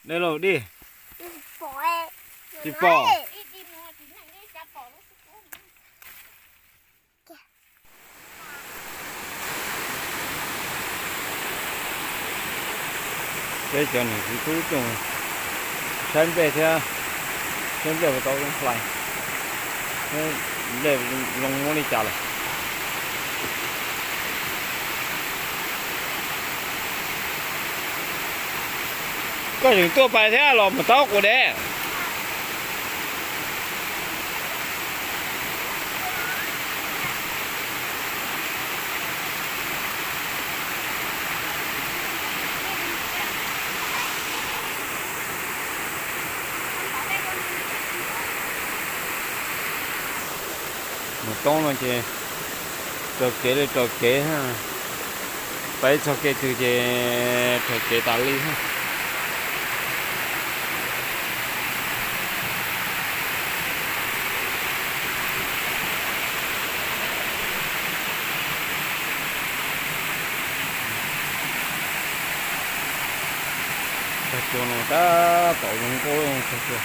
Dej los dej. Tsis pom. Peb cov niam txiv tub tseem saib nplej thiab, saib nplej puas tau zoo hlais, nplej zoo muab li cas lawm. Koj tseem tuaj pais thiab los mus taub quav dev? Mus toob no ces raws kev li raws kev, peb txog kev twg ces raws kev tas li. Tag cua no tab tom zoo nkauj tag cua.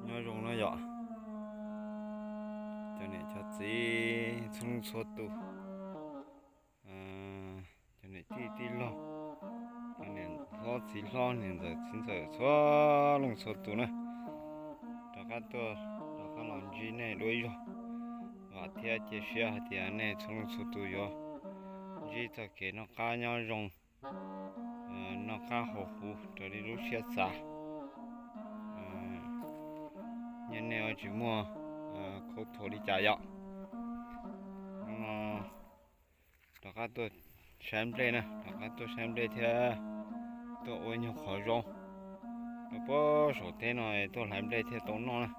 Nyob zoo no yom, cov niam cov txiv txhua leej txhua tus, cov niam tij tij laug, cov niam hlob txiv hlob, niam ntxawm txiv ntxawm txhua leej txhua tus na, rov qab tuaj rov qab los ntsib nej dua ib zaug. Vam thiab cia siab hais tias nej txhua leej txhua tus yuav ntsib txoj kev noj qab nyob zoo, noj qab haus huv raws li lub siab xav. Nyiaj nej tsis muaj khaub thuas li cas yom. Hnub no rov qab tuaj saib nplej na, rov qab tuaj saib nplej thiab tuaj ua nyuag qhov zoo rau puag saum teb no, tuaj hlais nplej thiaj tau noj na.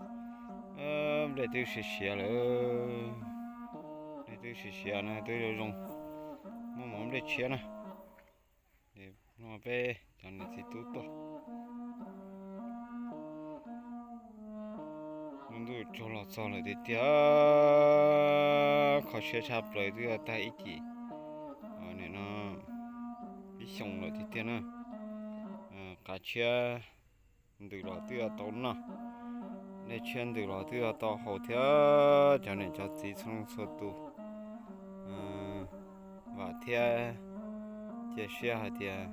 Nplej twb siav siav lawm, nplej twb siav siav na, twb zoo zoo, muaj mov nplej tshiab na. No peb cov niam txiv tub tuaj. Lub ntuj tsaug los txog lawm tiag tiag, kho siab tshaj plaws, twb yog tag ib cim, nim no ib xyoos lawm tiag tiag na. Qav tshiab ntws los twb yog tau noj, dej tshiab ntws los twb yog tau haus thiab. Cov niam cov txiv txhua leej txhua tus, vam thiab cia siab hais tias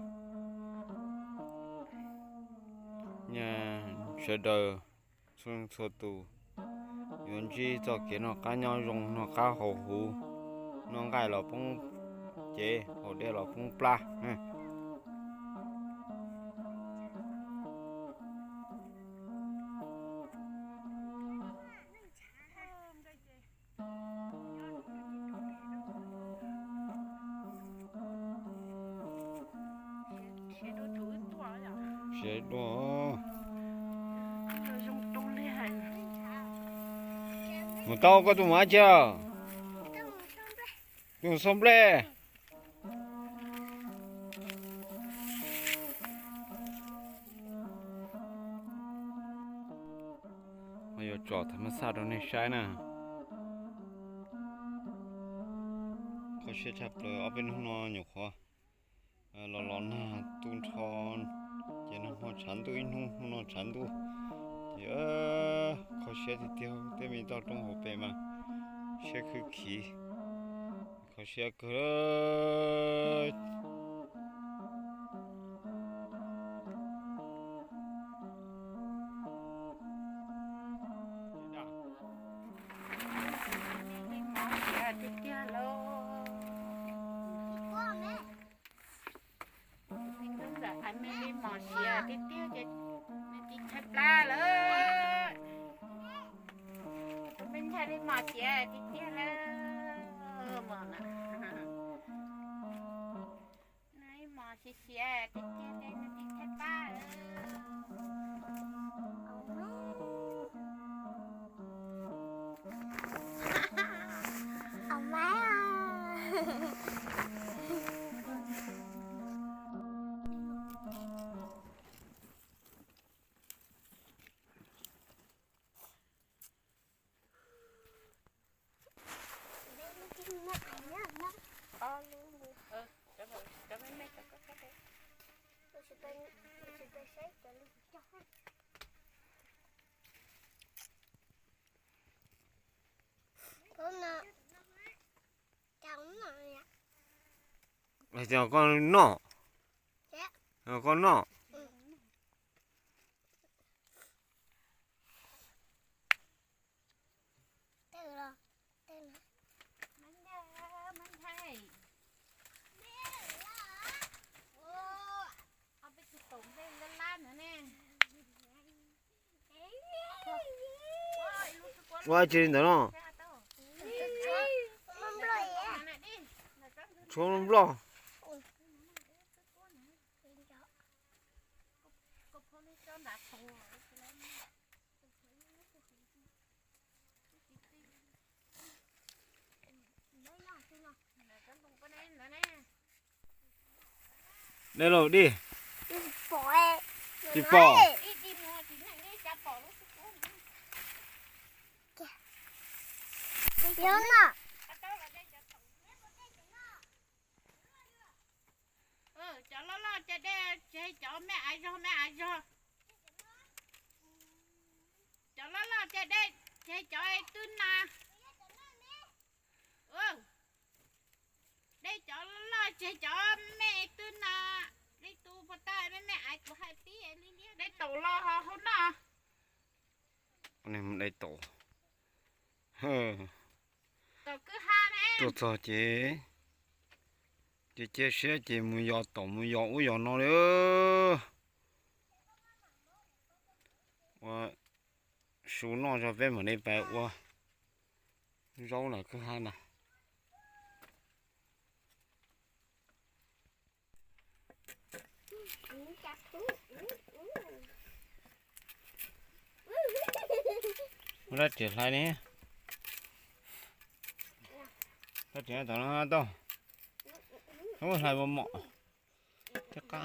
sawv daws txhua leej txhua tus yuav ntsib txoj kev noj qab nyob zoo, noj qab haus huv, noj nqaij los poob cev, haus dej los poob plab. Siav dua. Mus tau, koj tuaj mus dab tsi? Tuaj mus xauj nplej. Ho yuav tsom thav mab xaj rau nej saib na. Kho siab tshaj plaws, ob peb hnub no nyuam qhuav los los nag tu nrho, ces nag hmo tshav ntuj ib hnub, hnub no tshav ntuj, ces kho siab tiag tiag. Tej me toj roob hauv pes mas siab khwb khiv, kho siab kawg. Tus me tub ntxawm hais me li mos siav tiag tiag ces nws tsis ntshai plab lawm. Tus me ntshai li mos siav tiag tiag lawm. Mos na, nws ib mos siav siav tiag tiag li, nws tsis ntshai plab lawm. Hais tias koj noj, koj noj. Ua tsis li ntawd no. Tshuav nploj. Dej lauj dij. Tsis pom. Cov loj loj ces dej, ces cov me aiv zog me aiv zog. Cov loj loj ces dej, ces cov twb na. Dej cov loj loj ces cov me twb na. Li tus puas tau me me aiv kuv hais pib li liab dej taum los hauv no. Dej taum. Tuaj txog ces, ces cia siab ces mus yos taum mus yos ub yos no li. Ua su noj zog peb mam li pais ua zaub lawm kwj ha na. Muab rab riam hlais ne. Rab riam tom no tau. Muab hlais mos mos thiab qab.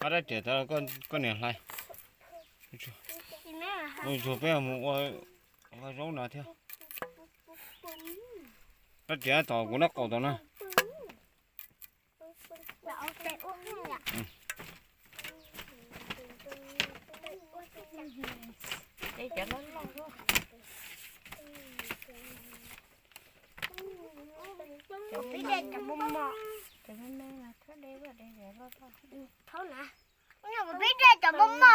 Muab rab riam tom koj niam hlais. Ua tsuag peb mus ua zaub no thiab. Rab riam tom kuv nraub qaum tom no. Peb de cov mos mos. Thauj na. Kuv peb de cov mos mos na.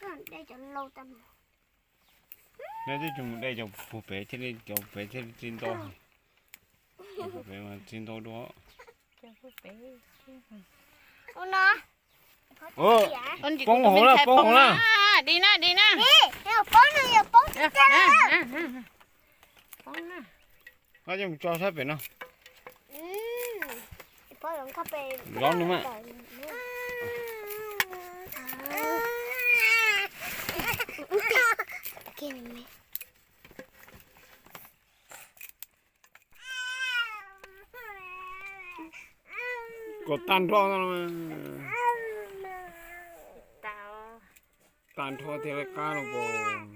Cov de cov laus tau. Neb twb tsis mus de cov puag pem thiaj li, cov pem thiaj li tsis ntau. Cov pem mas tsis ntau dua. Ua no. Poob hauv lawm, poob hauv lawm. Di na, di na. Poob na, yog poob tiag tiag na. Poob na. Koj yeej mus tso sab pem no. Zov nws mas. Kom tag nrho, tag nrho thiaj li qab no pom.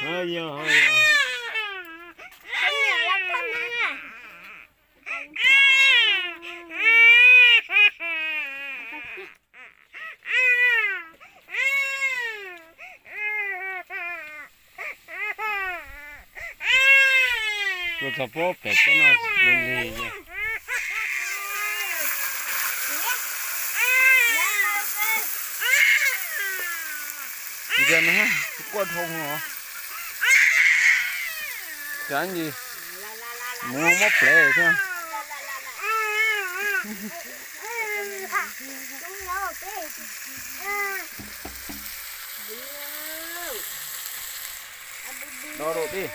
Yog, yog. Tuaj txog puag pem teb no lig lig. Ntsia na, quaj dhau os. Cas ntsis mus muab plev thiab. Do rau tij.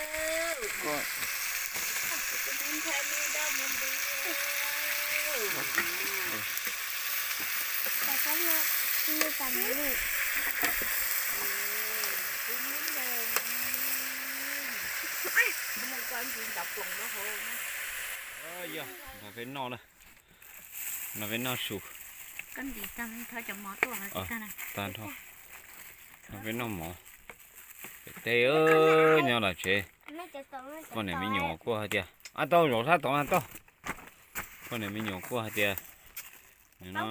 Yog, no peb noj na. No peb noj su. Tag nrho, peb noj mov pem teb, nyob lawm tsev. Poj niam me nyuam kuj hais tias, ab, tau zaum sab tod na tau. Poj niam me nyuam kuj hais tias, no,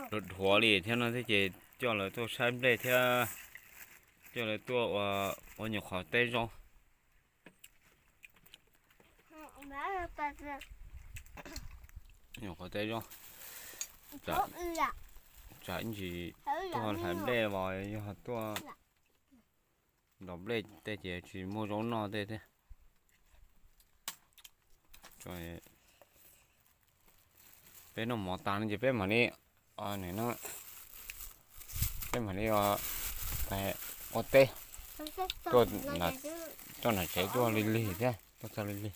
dhuav dhuav li thiab no thiab ces coj lawv tuaj saib nplej thiab coj lawv tuaj ua nyuam qhuav teb zoo. Nyuam qhuav teb zoo. Tsam ib ntsis tuaj hlais nplej los yog tuaj ntaus nplej tej ces tsis muaj zaub noj tej thiab. Peb noj mov tas no ces peb mam li, peb mam li ua teb, tuaj, tuaj nram tsev tuaj lig lig thiab, tuaj txog lig lig.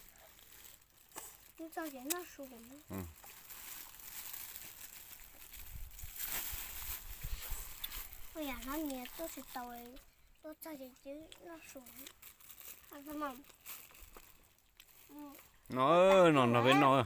No, no nrog peb noj.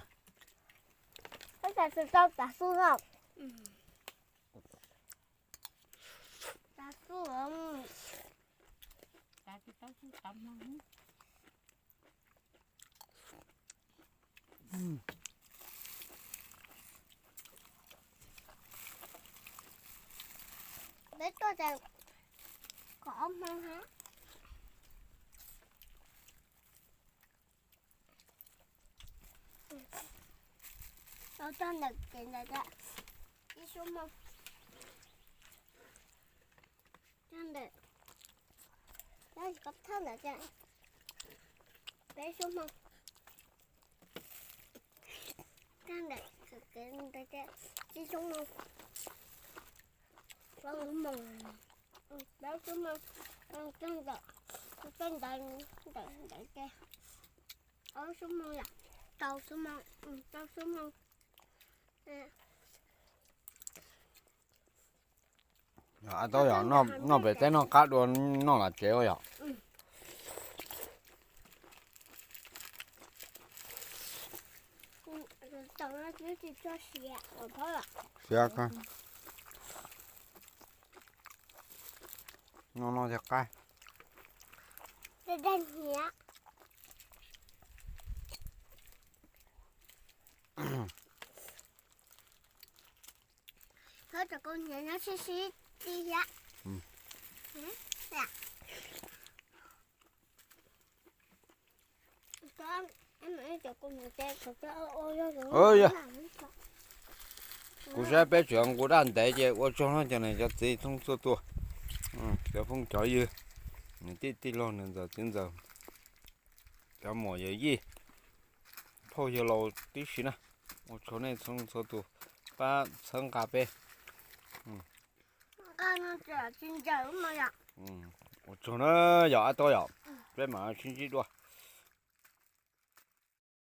Peb tuaj tas kom ob hmo hab. Tau txog ntawm kev ntawd thiab, ib xuab moos. Txog ntawm, txog ntawm thiab, peb xuab moos. Txog ntawm kev ntawd thiab, tsib xuab moos. Plaub xuab moos, plaub xuab moos, txog ntawm, txog ntawm ntawd thiab, ob xuab moos yom, rau xuab moos, rau xuab moos. Ab, tau yom, noj pem teb noj qab dua noj lawm tsev ua yom. Siab kawg. Noj noj thiaj qab. Kuv saib peb tseem nqus daj ntev ces ua tsaug no cov niam cov txiv thoob txhua tus, cov phooj cov ywg, niam tij tij laug, niam ntxawm txiv ntxawm, cov muam yawm yij, phauj yawg laus tib si na. Ua tsaug nej thoob txhua tus pab txhawb nqa peb. Ua tsaug na, yog ab tau yom, peb mam sib ntsib dua.